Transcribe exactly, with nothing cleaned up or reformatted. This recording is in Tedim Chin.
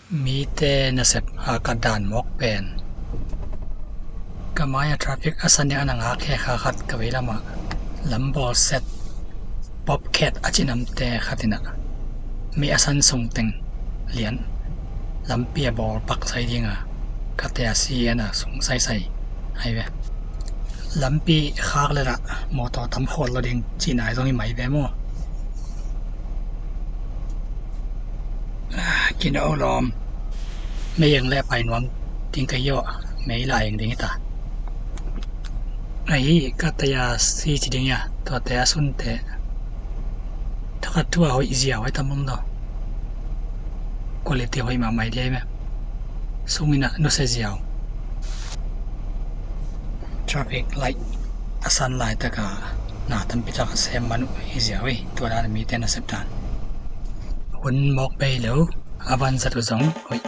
Mite nasep Hakha dan mawk pen. Ka mai-ah traffic a san ding a na ngak hi kha khat ka vei lamah. Lam bawlsiat Bobcat a ci namte khat in ah mi a san sung teng lian lampi a bawl pak sai ding a, ka tea si a na sung saisai hi ve. Lampi khak le lah mawtaw tam khawl lo ding cihna zong hi mai ve maw? Ah, kino lawm. Mei eng le pai nuam ding ka hi aw. Mei la eng ding hi ta. Ahi, ka tea si ci ding ia, tuate a sunte. Thakhat thu a hoih ziau ai tam om lo. Quality hoih mahmah ding ai me. Sungin ah nusia ziau. Traffic light a san laitak a na tampi tak a sem man uh hi ziau ei, tua dan a mite nasep dan. Hun mawk bei lo, a van zat uh zong hoih